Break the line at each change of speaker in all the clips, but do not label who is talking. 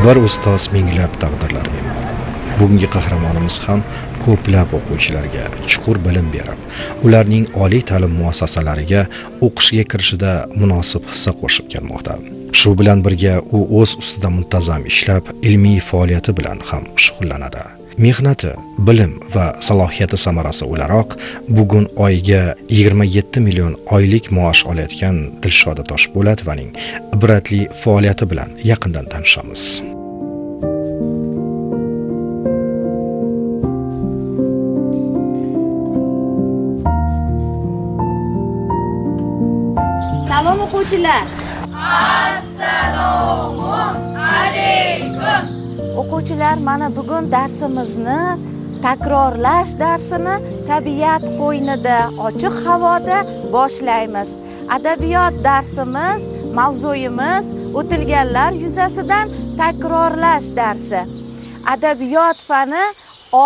Bir ustoz minglab taqdirlar me'mori. Bugungi qahramonimiz ham ko'plab o'quvchilarga chuqur bilim berib, ularning oliy ta'lim muassasalariga o'qishga kirishida munosib hissa qo'shib kelmoqda. Shu bilan birga u o'z ustida muntazam ishlab, ilmiy faoliyati bilan ham shug'ullanadi. Mehnati, bilim va salohiyati samarasi o'laroq bugun oyiga 27 million oylik maosh olayotgan Dilshoda Toshpo'latovaning ibratli faoliyati bilan yaqindan tanishamiz.
Salom o'quvchilar.
Assalomu alaykum.
O'quvchilar, mana bugun darsimizni takrorlash darsini tabiat qo'ynida, ochiq havoda boshlaymiz. Adabiyot darsimiz, mavzuyimiz o'tilganlar yuzasidan takrorlash darsi. Adabiyot fani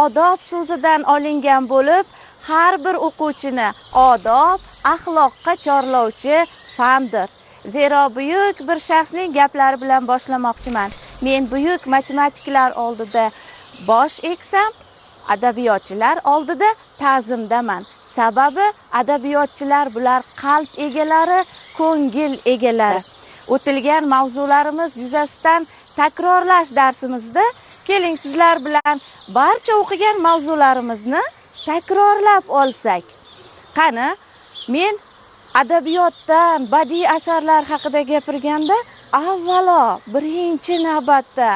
odob so'zidan olingan bo'lib, har bir o'quvchini odob, axloqqa chorlovchi fandir. Zero buyuk bir shaxsning gaplari bilan boshlamoqchiman. Men buyuk matematiklar oldida bosh egsam, adabiyotchilar oldida ta'zimdaman. Sababi adabiyotchilar bular qalb egalari, ko'ngil egalari. O'tilgan mavzularimiz yuzasidan takrorlash darsimizda keling sizlar bilan barcha o'qigan mavzularimizni takrorlab olsak. Qani, men adabiyotdan, badiiy asarlar haqida gapirganda avvalo birinchi navbatda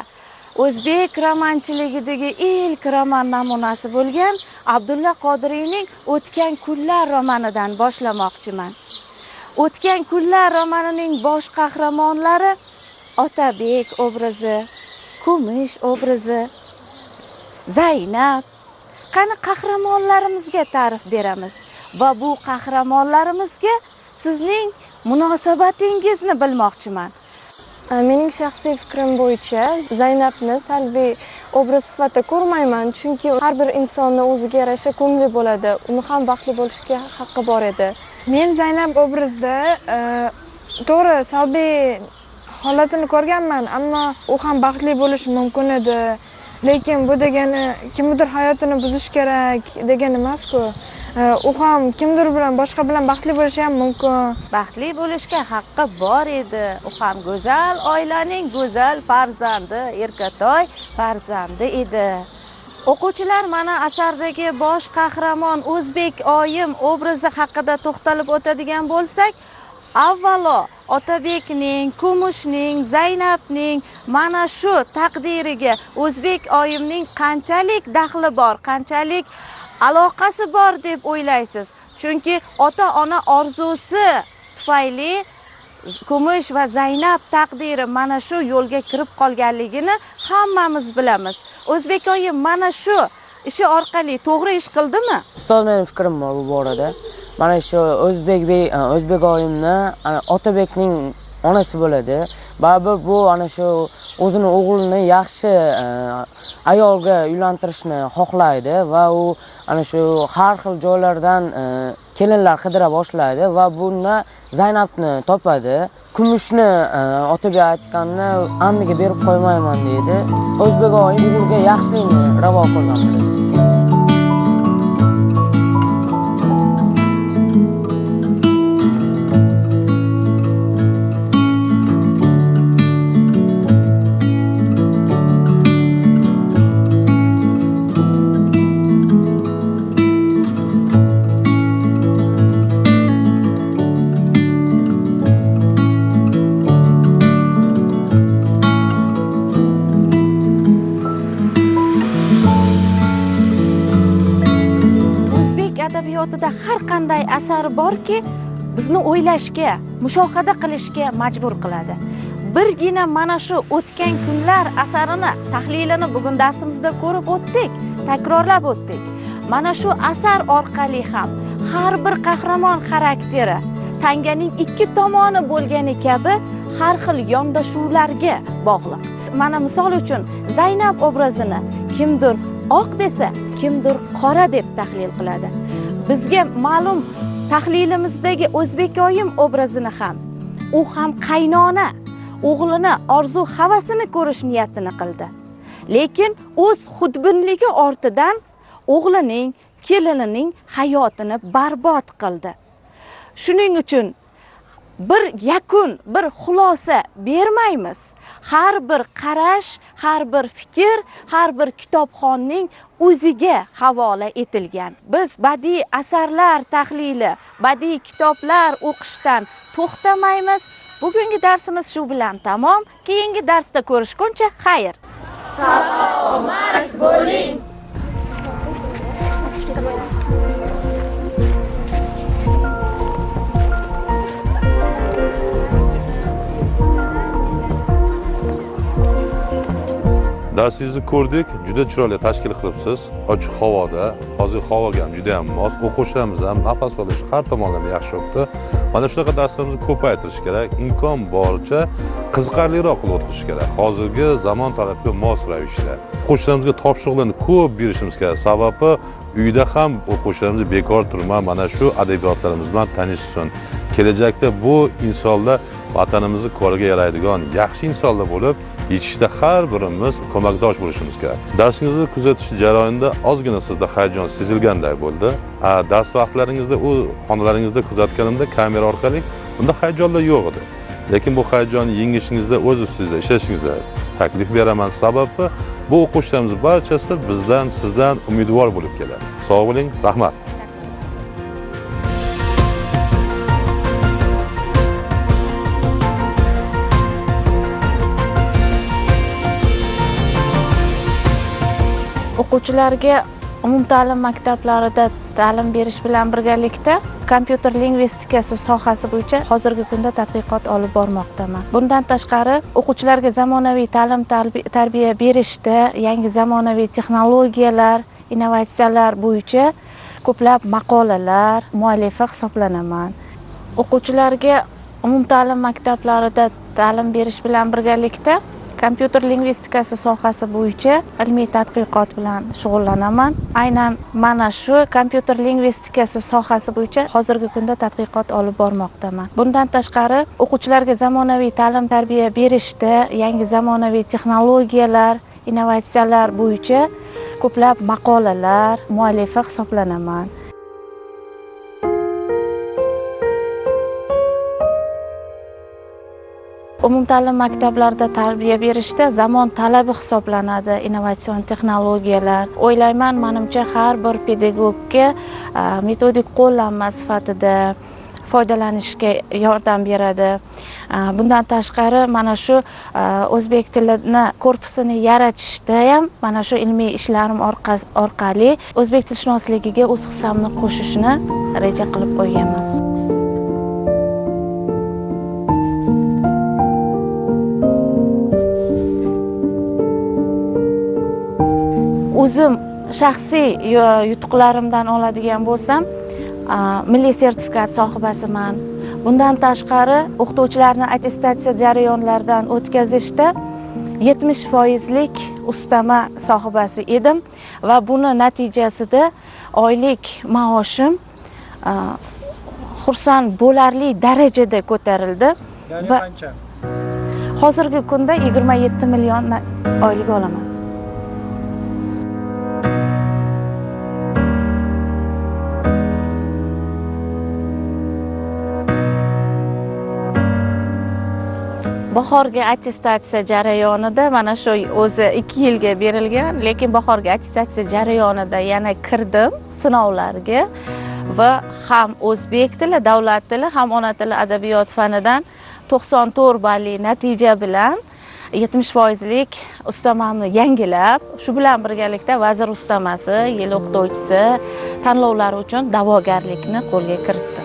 o'zbek romanchiligidagi ilk roman namunasi bo'lgan Abdulla Qodiriyning O'tgan kunlar romanidan boshlamoqchiman. O'tgan kunlar romanining bosh qahramonlari Otabek obrazi, Kumush obrazi, Zaynab. Qani qahramonlarimizga ta'rif beramiz va bu qahramonlarimizga sizning munosabatingizni bilmoqchiman.
Mening shaxsiy fikrim bo'yicha Zaynabni salbiy obraz sifatida ko'rmayman, chunki har bir insonni o'ziga yarasha ko'ngli bo'ladi, uni ham baxtli bo'lishga haqqi bor edi.
Men Zaynab obrazida to'g'ri salbiy holatini ko'rganman, ammo u ham baxtli bo'lishi mumkin edi. Lekin bu degani kimnidir hayotini buzish kerak degani emas-ku. U ham kimdir bilan, boshqa bilan baxtli bo'lishi ham mumkin.
Baxtli bo'lishga haqqi bor edi. U ham go'zal oilaning go'zal farzandi, erkatoy farzandi edi. O'quvchilar, mana asardagi bosh qahramon O'zbek oyim obrazi haqida to'xtalib o'tadigan bo'lsak, avvalo Otabekning, Kumushning, Zaynabning mana shu taqdiriga O'zbek oyimning qanchalik daxli bor, qanchalik aloqasi bor deb o'ylaysiz? Chunki ota-ona orzusi tufayli Kumush va Zaynab taqdiri mana shu yo'lga kirib qolganligini hammamiz bilamiz. O'zbek oyim mana shu ishi orqali to'g'ri ish qildimi?
Ustoz, mening fikrim bor bu borada. Mana shu O'zbek oyimni Otabekning onasi bo'ladi. Baribir bu ana shu o'zini o'g'lini yaxshi ayolga uylantirishni xohlaydi va u ana shu har xil joylardan kelinlar qidira boshlaydi va bunda Zaynabni topadi. Kumushni Otabek aytganini anniga berib qo'ymayman deydi. O'zbek oyim o'g'liga yaxshilikni ravo ko'rgan bo'ladi.
Adabiyotida har qanday asar borki, bizni o'ylashga, mushohada qilishga majbur qiladi. Birgina mana shu O'tgan kunlar asarini tahlilini bugun darsimizda ko'rib o'tdik, takrorlab o'tdik. Mana shu asar orqali ham har bir qahramon xarakteri tanganing ikki tomoni bo'lgani kabi har xil yondashuvlarga bog'liq. Mana misol uchun Zaynab obrazini kimdir oq desa, kimdir qora deb tahlil qiladi. Bizga ma'lum tahlilimizdagi O'zbek oyim obrazini ham, u ham qaynona, o'g'lini orzu havasini ko'rish niyatini qildi. Lekin o'z xudbinligi ortidan o'g'lining, kelinining hayotini barbod qildi. Shuning uchun bir yakun, bir xulosa bermaymiz. Har bir qarash, har bir fikr, har bir kitobxonning o'ziga havola etilgan. Biz badiiy asarlar tahlili, badiiy kitoblar o'qishdan to'xtamaymiz. Bugungi darsimiz shu bilan tamom. Keyingi darsda ko'rishguncha xayr.
Salomat bo'ling.
Darsingizni ko'rdik, juda chiroyli tashkil qilibsiz. Ochiq havoda, hozirgi havoga ham juda ham mos. O'quvchilarimiz ham nafas olish har tomonlama yaxshi o'tdi. Mana shunaqa darslarimizni ko'paytirish kerak, imkon boricha qiziqarliroq qilib o'tkazish kerak. Hozirgi zamon talabiga mos ravishda. O'quvchilarimizga topshiriqlarni ko'p berishimiz kerak. Sababi uyda ham o'quvchilarimiz bekor turmay mana shu adabiyotlarimiz bilan tanishsin. Kelajakda bu insonlar vatanimizni koriga yaraydigan yaxshi insonlar bo'lib yetishishda har birimiz ko'makdosh bo'lishimiz kerak. Darsingizni kuzatish jarayonida ozgina sizda hayajon sezilganday bo'ldi. Dars vaqtlaringizda u xonalaringizda kuzatganimda kamera orqali bunda hayajonlar yo'q edi. Lekin bu hayajonni yengishingizda o'z ustingizda ishlashingizda taklif beraman. Sababi bu o'quvchilarimiz barchasi bizdan, sizdan umidvor bo'lib keladi. Sog' bo'ling, rahmat.
O'quvchilarga umumta'lim maktablarida ta'lim berish bilan birgalikda kompyuter lingvistikasi sohasi bo'yicha hozirgi kunda tadqiqot olib bormoqdaman. Bundan tashqari o'quvchilarga zamonaviy ta'lim tarbiya berishda yangi zamonaviy texnologiyalar, innovatsiyalar bo'yicha ko'plab maqolalar muallifi hisoblanaman. O'quvchilarga umumta'lim maktablarida ta'lim berish bilan birgalikda kompyuter lingvistikasi sohasi bo'yicha ilmiy tadqiqot bilan shug'ullanaman. Aynan mana shu kompyuter lingvistikasi sohasi bo'yicha hozirgi kunda tadqiqot olib bormoqdaman. Bundan tashqari o'quvchilarga zamonaviy ta'lim tarbiya berishda yangi zamonaviy texnologiyalar, innovatsiyalar bo'yicha ko'plab maqolalar muallifi hisoblanaman. Umumta'lim maktablarida tarbiya berishda zamon talabi hisoblanadi innovatsion texnologiyalar. O'ylayman, menimcha har bir pedagogga metodik qo'llanma sifatida foydalanishga yordam beradi. Bundan tashqari mana shu o'zbek tilini korpusini yaratishda ham mana shu ilmiy ishlarim orqali o'zbek tilshunosligiga o'z hissamni qo'shishni reja qilib qo'yganman. O'zim shaxsiy yutuqlarimdan oladigan bo'lsam, milliy sertifikat sohibasiman. Bundan tashqari o'qituvchilarni attestatsiya jarayonlaridan o'tkazishda 70%lik ustama sohibasi edim va buni natijasida oylik maoshim xursand bo'larli darajada ko'tarildi.
Ya'ni qancha?
Hozirgi kunda 27 million oylik olaman. Bahorgi attestatsiya jarayonida mana shu o'zi 2 yilga berilgan, lekin bahorgi attestatsiya jarayonida yana kirdim sinovlarga va ham o'zbek tili, davlat tili, ham ona tili adabiyot fanidan 94 balli natija bilan 70%lik ustamamni yangilab, shu bilan birgalikda vazir ustamasi, yil o'qituvchisi tanlovlari uchun da'vogarlikni qo'lga kiritdim.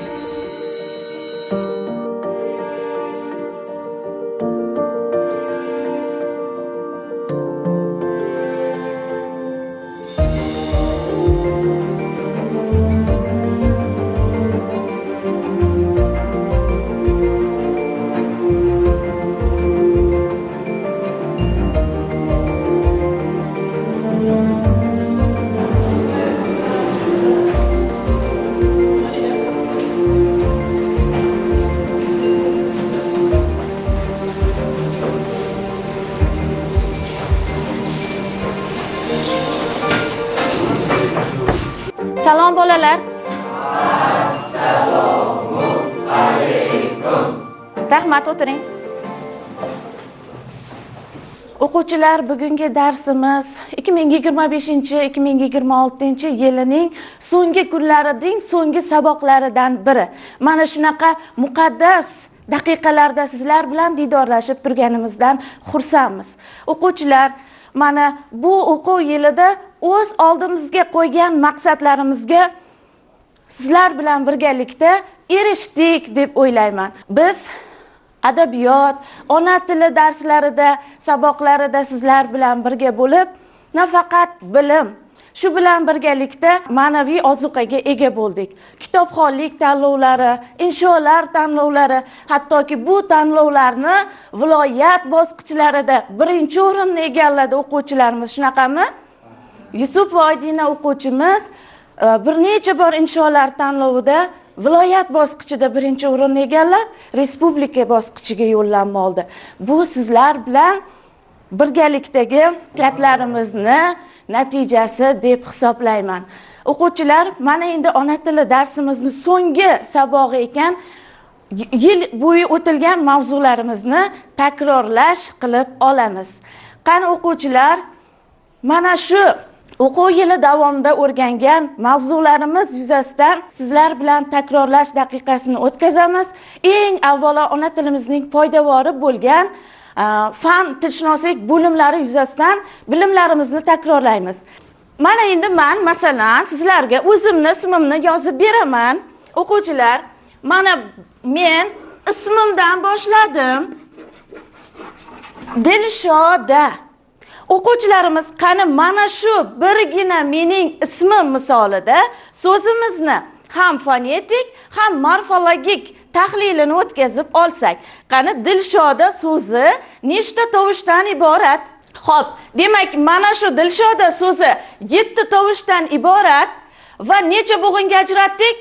bolalar.
Assalomu alaykum.
Rahmat, o'tiring. O'quvchilar, bugungi darsimiz 2025-2026 yilining so'nggi kunlarining so'nggi saboqlaridan biri. Mana shunaqa muqaddas daqiqalarda sizlar bilan diydorlashib turganimizdan xursandmiz. O'quvchilar, mana bu o'quv yilida o'z oldimizga qo'ygan maqsadlarimizga sizlar bilan birgalikda erishdik deb o'ylayman. Biz adabiyot, ona tili darslarida, saboqlarida sizlar bilan birga bo'lib, nafaqat bilim, shu bilan birgalikda ma'naviy ozuqaga ega bo'ldik. Kitobxonlik tanlovlari, insholar tanlovlari, hattoki bu tanlovlarni viloyat bosqichlarida birinchi o'rinni egalladi o'quvchilarimiz, shunaqami? Yusuf va Oydina o'quvchimiz bir necha bor insholar tanlovida viloyat bosqichida birinchi o'rinni egallab, respublika bosqichiga yo'llanma oldi. Bu sizlar bilan birgalikdagi harakatlarimizni natijasi deb hisoblayman. O'quvchilar, mana endi ona tili darsimizni so'nggi sabog'i ekan, yil bo'yi o'tilgan mavzularimizni takrorlash qilib olamiz. Qani o'quvchilar, mana shu o'quv yili davomida o'rgangan mavzularimiz yuzasidan sizlar bilan takrorlash daqiqasini o'tkazamiz. Eng avvalo ona tilimizning poydevori bo'lgan fan tilshunoslik bo'limlari yuzasidan bilimlarimizni takrorlaymiz. Mana endi men masalan sizlarga o'zimni ismimni yozib beraman. O'quvchilar, mana men ismimdan boshladim. Dilshoda. O'quvchilarimiz, qani mana shu birgina mening ismim misolida so'zimizni ham fonetik, ham morfologik tahlilini o'tkazib olsak. Qani Dilshoda so'zi nechta tovushdan iborat? Xo'p, demak, mana shu Dilshoda so'zi 7 tovushdan iborat va necha bo'g'inga ajratdik?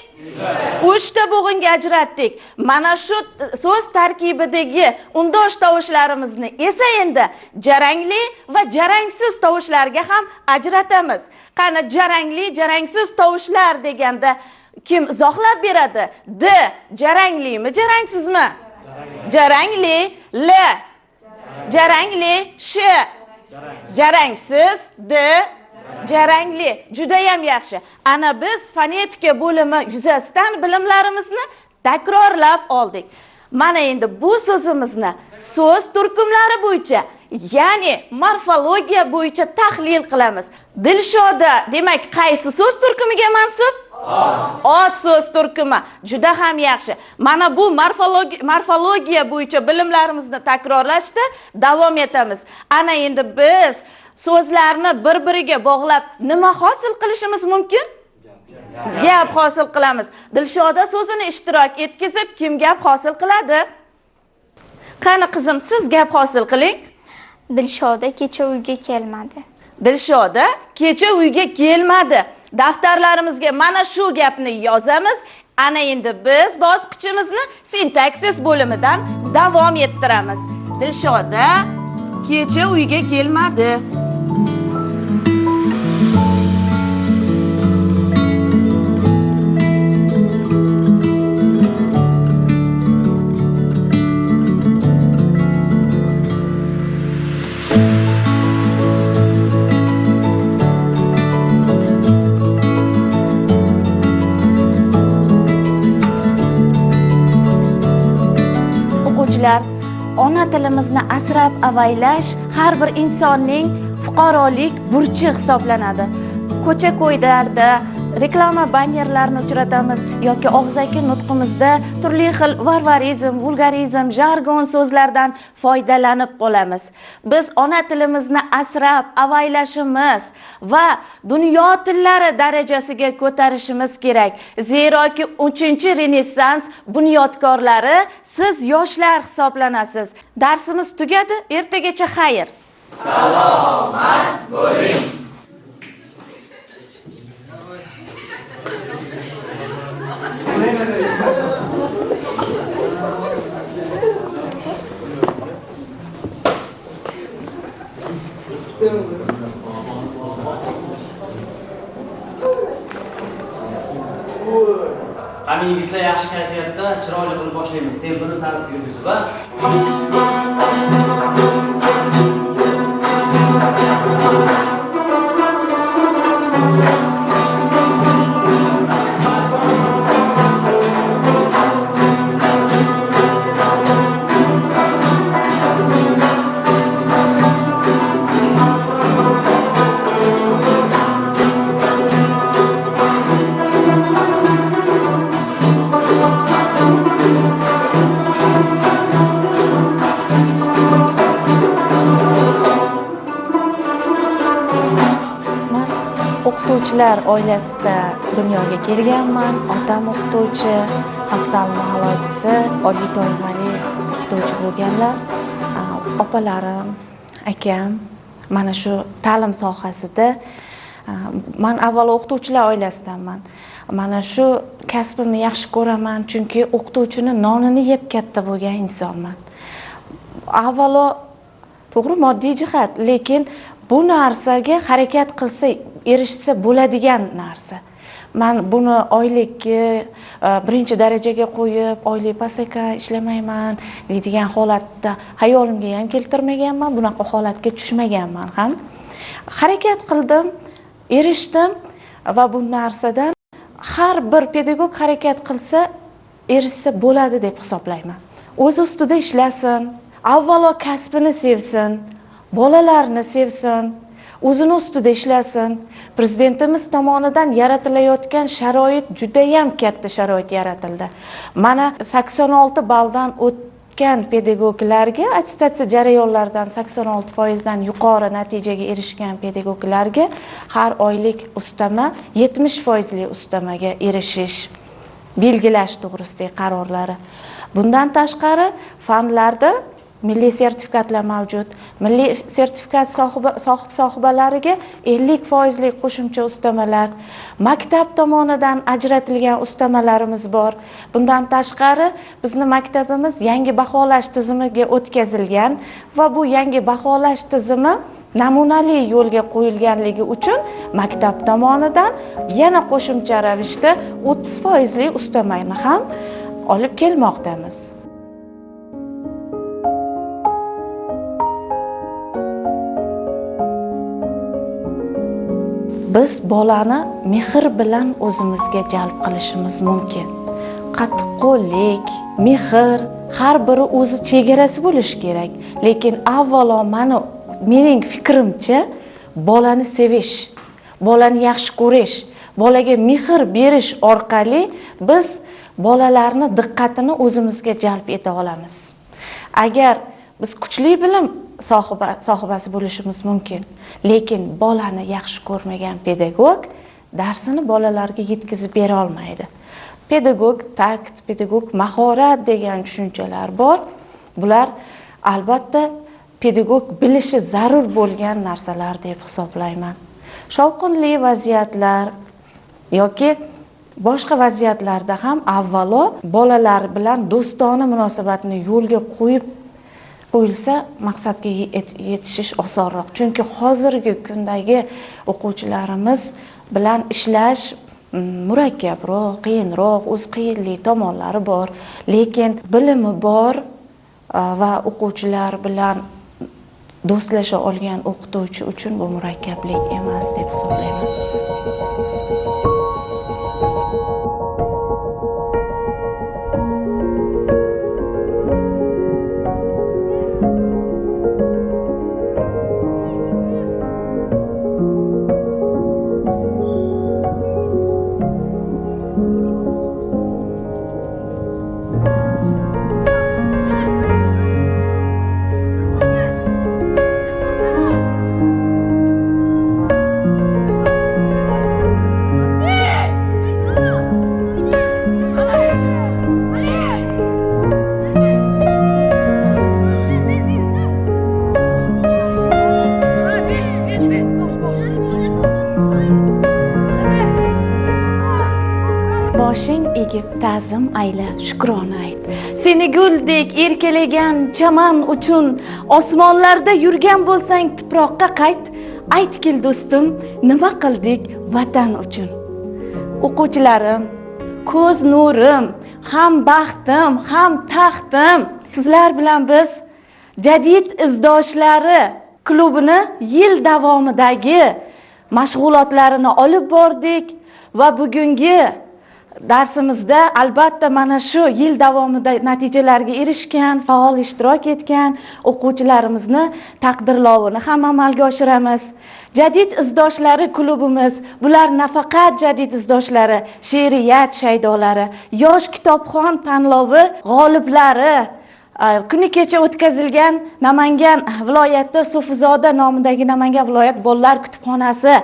3 ta bo'g'inga ajratdik. Mana shu so'z tarkibidagi undosh tovushlarimizni esa endi jarangli va jarangsiz tovushlarga ham ajratamiz. Qani jarangli, jarangsiz tovushlar deganda kim izohlab beradi? D jaranglimi, jarangsizmi? Jarangli. L jarangli, Sh jarangsiz, D jarangli. Juda ham yaxshi. Ana biz fonetika bo'limi yuzasidan bilimlarimizni takrorlab oldik. Mana endi bu so'zimizni so'z turkumlari bo'yicha, ya'ni morfologiya bo'yicha tahlil qilamiz. Dilshoda, demak, qaysi so'z turkumiga mansub? Ot so'z turkumi. Juda ham yaxshi. Mana bu morfologiya bo'yicha bilimlarimizni takrorlashda davom etamiz. Ana endi biz so'zlarni bir-biriga bog'lab nima hosil qilishimiz mumkin? Gap hosil qilamiz. Dilshoda so'zini ishtirok etkizib kim gap hosil qiladi? Qani qizim, siz gap hosil qiling.
Dilshoda kecha uyga kelmadi.
Dilshoda kecha uyga kelmadi. Daftarlarimizga mana shu gapni yozamiz. Ana endi biz bosqichimizni sintaksis bo'limidan davom ettiramiz. Dilshoda kecha uyga kelmadi. Ona tilimizni asrab avaylash har bir insonning fuqarolik burchi hisoblanadi. Ko'cha-ko'ylarda reklama bannerlarini uchratamiz yoki og'zaki nutqimizda turli xil varvarizm, vulgarizm, jargon so'zlardan foydalanib qolamiz. Biz ona tilimizni asrab avaylashimiz va dunyo tillari darajasiga ko'tarishimiz kerak. Zeroki 3-Renessans bunyodkorlari siz yoshlar hisoblanasiz. Darsimiz tugadi, ertagacha xayr.
Salomat bo'ling.
Yaxshi kayfiyatda chiroyli qilib boshlaymiz. Tempini sal yurgizib, a?
O'qituvchilar oilasida dunyoga kelganman. Otam o'qituvchi, xalq ta'limi a'lochisi, oliy toifali o'qituvchi bo'lganlar. Opalarim, akam mana shu ta'lim sohasida. Man avvalo o'qituvchilar oilasidanman. Mana shu kasbimni yaxshi ko'raman, chunki o'qituvchini nonini yeb katta bo'lgan insonman. Avvalo to'g'ri moddiy jihat, lekin bu narsaga harakat qilsa erishsa bo'ladigan narsa. Man buni oylikka birinchi darajaga qo'yib, oylik past ekan, ishlamayman deydigan holatda xayolimga ham keltirmaganman, bunaqa holatga tushmaganman ham. Harakat qildim, erishdim va bu narsadan har bir pedagog harakat qilsa erishsa bo'ladi deb hisoblayman. O'z ustida ishlasin, avvalo kasbini sevsin, bolalarni sevsin, o'zini ustida ishlasin. Prezidentimiz tomonidan yaratilayotgan sharoit juda ham katta sharoit yaratildi. Mana 86 balldan o'tgan pedagoglarga attestatsiya jarayonlaridan 86% dan yuqori natijaga erishgan pedagoglarga har oylik ustama 70% ustamaga erishish belgilash to'g'risidagi qarorlari. Bundan tashqari fanlarda milliy sertifikatlar mavjud. Milliy sertifikat sohib-sohibalariga 50% qo'shimcha ustamalar, maktab tomonidan ajratilgan ustamalarimiz bor. Bundan tashqari bizni maktabimiz yangi baholash tizimiga o'tkazilgan va bu yangi baholash tizimi namunali yo'lga qo'yilganligi uchun maktab tomonidan yana qo'shimcha ravishda 30% ustamani ham olib kelmoqdamiz. Biz bolani mehr bilan o'zimizga jalb qilishimiz mumkin. Qattiqqo'llik, mehr, har biri o'zi chegarasi bo'lishi kerak. Lekin avvalo mening fikrimcha bolani sevish, bolani yaxshi ko'rish, bolaga mehr berish orqali biz bolalarni diqqatini o'zimizga jalb eta olamiz. Agar biz kuchli bilim sohibasi bo'lishimiz mumkin, lekin bolani yaxshi ko'rmagan pedagog darsini bolalarga yetkazib bera olmaydi. Pedagog takt, pedagog mahorat degan tushunchalar bor. Bular albatta pedagog bilishi zarur bo'lgan narsalar deb hisoblayman. Shovqinli vaziyatlar yoki boshqa vaziyatlarda ham avvalo bolalar bilan do'stona munosabatni yo'lga qo'yilsa maqsadga yetishish osonroq. Chunki hozirgi kundagi o'quvchilarimiz bilan ishlash murakkabroq, qiyinroq, o'z qiyinlik tomonlari bor, lekin bilimi bor va o'quvchilar bilan do'stlasha olgan o'qituvchi uchun bu murakkablik emas deb hisoblayman. Boshing egib ta'zim ayla, shukrona ayt. Seni guldek erkalagan chaman uchun osmonlarda yurgan bo'lsang tuproqqa qayt. Aytgil do'stim, nima qildik vatan uchun? O'quvchilarim, ko'z nurim, Ham baxtim, ham taxtim. Sizlar bilan biz Jadid izdoshlari klubini yil davomidagi mashg'ulotlarini olib bordik va bugungi darsimizda albatta mana shu yil davomida natijalarga erishgan, faol ishtirok etgan o'quvchilarimizni taqdirlovini ham amalga oshiramiz. Jadid izdoshlari klubimiz, bular nafaqat jadid izdoshlari, she'riyat shaydolari, yosh kitobxon tanlovi g'oliblari, kuni kecha o'tkazilgan Namangan viloyati Sufizoda nomidagi Namangan viloyat bolalar kutubxonasi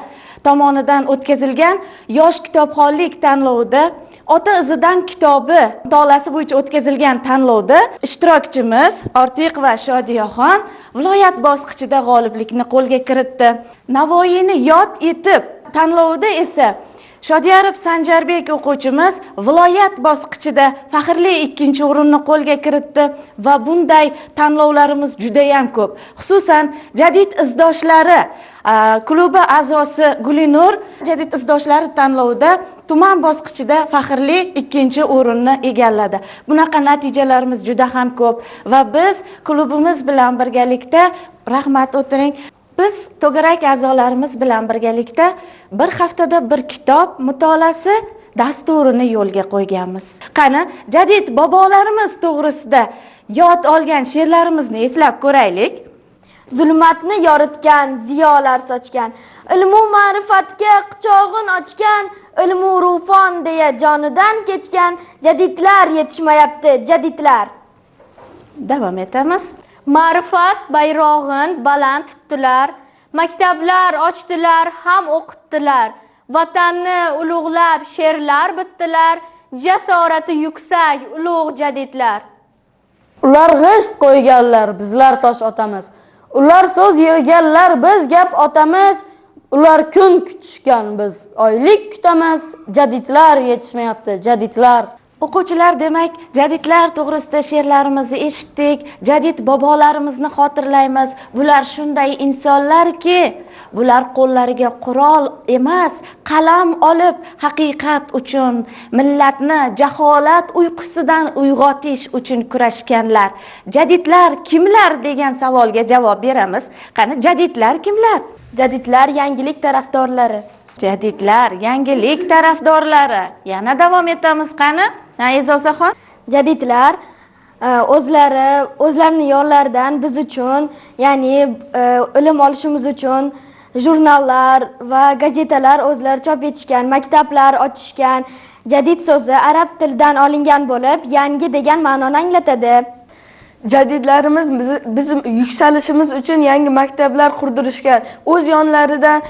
tomonidan o'tkazilgan yosh kitobxonlik tanlovida Ota izidan kitobi mutolaasi bo'yicha o'tkazilgan tanlovda ishtirokchimiz Ortiqova Shodiyaxon viloyat bosqichida g'oliblikni qo'lga kiritdi. Navoiyni yod etib tanlovida esa Shodiyarov Sanjarbek o'quvchimiz viloyat bosqichida faxrli 2-o'rinni qo'lga kiritdi va bunday tanlovlarimiz juda ham ko'p. Xususan, Jadid izdoshlari klubi a'zosi Gulinur Jadid izdoshlari tanlovida tuman bosqichida faxrli 2-o'rinni egalladi. Bunaqa natijalarimiz juda ham ko'p va biz klubimiz bilan birgalikda, rahmat, o'tiring. Biz to'garak a'zolarimiz bilan birgalikda bir haftada bir kitob mutolaasi dasturini yo'lga qo'yganmiz. Qani, jadid bobolarimiz to'g'risida yod olgan she'rlarimizni eslab ko'raylik.
Zulmatni yoritgan, ziyolar sochgan, ilmu ma'rifatga quchog'in ochgan, ilmu rufon deya jonidan kechgan jadidlar yetishmayapti, jadidlar.
Davom etamiz.
Ma'rifat bayrog'in baland tutdilar, maktablar ochdilar, ham o'qitdilar. Vatanni ulug'lab she'rlar bitdilar, jasorati yuksak ulug' jadidlar.
Ular g'isht qo'yganlar, bizlar tosh otamiz. Ular so'z yig'ganlar, biz gap otamiz. Ular kun kutishgan, biz oylik kutamiz. Jadidlar yetishmayapti, jadidlar.
O'quvchilar, demak, jadidlar to'g'risida she'rlarimizni eshitdik, jadid bobolarimizni xotirlaymiz. Bular shunday insonlarki, bular qo'llariga qurol emas, qalam olib haqiqat uchun, millatni jaholat uyqusidan uyg'otish uchun kurashganlar. Jadidlar kimlar degan savolga javob beramiz. Qani, jadidlar kimlar?
Jadidlar yangilik tarafdorlari.
Jadidlar yangilik tarafdorlari. Yana davom etamiz, qani? E'zozaxon.
Jadidlar o'zlarini yo'llaridan biz uchun, ya'ni ilm olishimiz uchun jurnallar va gazetalar o'zlari chop etishgan, maktablar ochishgan. Jadid so'zi arab tilidan olingan bo'lib, yangi degan ma'noni anglatadi.
Jadidlarimiz bizim yuksalishimiz uchun yangi maktablar qurdirishgan, o'z yonlaridan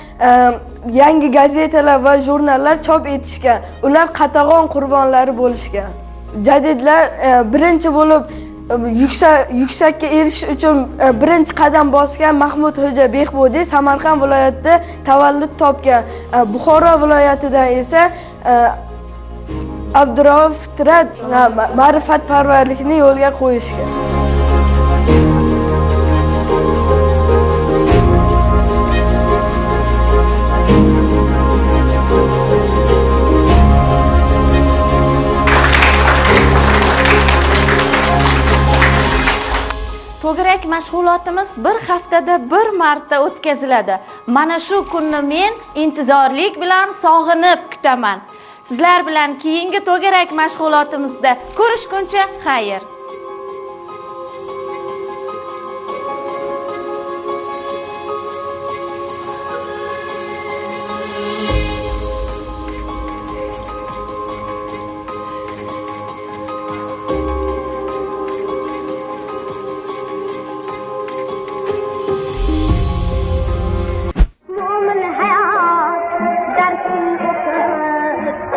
yangi gazetalar va jurnallar chop etishgan. Ular qatag'on qurbonlari bo'lishgan. Jadidlar birinchi bo'lib yuksakka erishish uchun birinchi qadam bosgan Mahmud Xo'ja Behbudiy Samarqand viloyatida tavallud topgan. Buxoro viloyatidan esa Abdurauf Fitrat ma'rifatparvarlikni yo'lga qo'yishgan.
To'garak mashg'ulotimiz bir haftada bir marta o'tkaziladi. Mana shu kunni men intizorlik bilan sog'inib kutaman. Sizlar bilan keyingi to'garak mashg'ulotimizda ko'rishguncha xayr.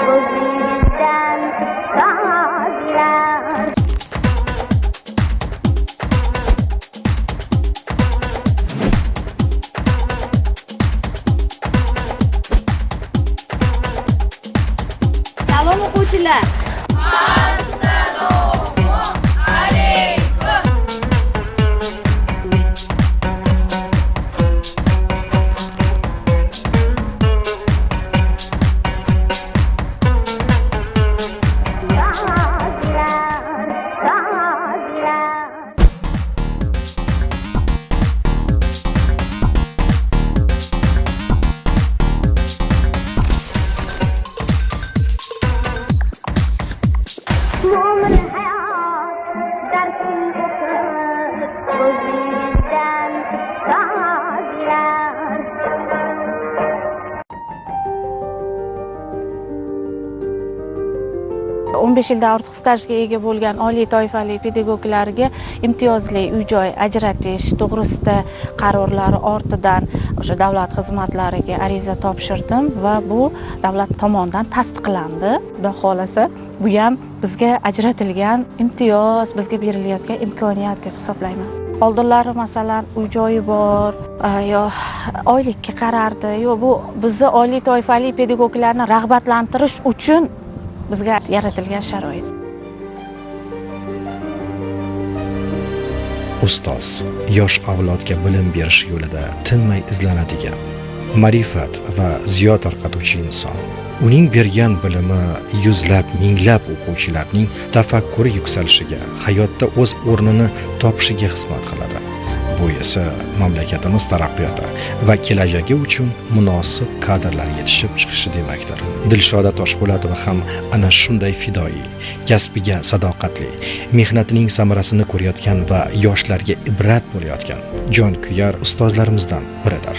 O'zingizdan ustozlar.
Darsin o'qib o'zingizdan ustozlar.
15 yildan ortiq stajga ega bo'lgan oliy toifali pedagoglarga imtiyozli uy-joy ajratish to'g'risida qarorlari ortidan o'sha davlat xizmatlariga ariza topshirdim va bu davlat tomonidan tasdiqlandi. Xudo xohlasa, bu ham bizga ajratilgan imtiyoz, bizga berilayotgan imkoniyat deb hisoblayman. Oldinlari masalan uy-joyi bor, yo oylikka qarardi. Yo'q, bu bizni oliy toifali pedagoglarni rag'batlantirish uchun bizga yaratilgan sharoit.
Ustoz yosh avlodga bilim berish yo'lida tinmay izlanadigan, ma'rifat va ziyo tarqatuvchi inson. Uning bergan bilimi yuzlab, minglab o'quvchilarning tafakkuri yuksalishiga, hayotda o'z o'rnini topishiga xizmat qiladi. Bu esa mamlakatimiz taraqqiyoti va kelajagi uchun munosib kadrlar yetishib chiqishi demakdir. Dilshoda Toshpo'latova ham ana shunday fidoyi, kasbiga sadoqatli, mehnatining samarasini ko'rayotgan va yoshlarga ibrat bo'layotgan jonkuyar ustozlarimizdan biridir.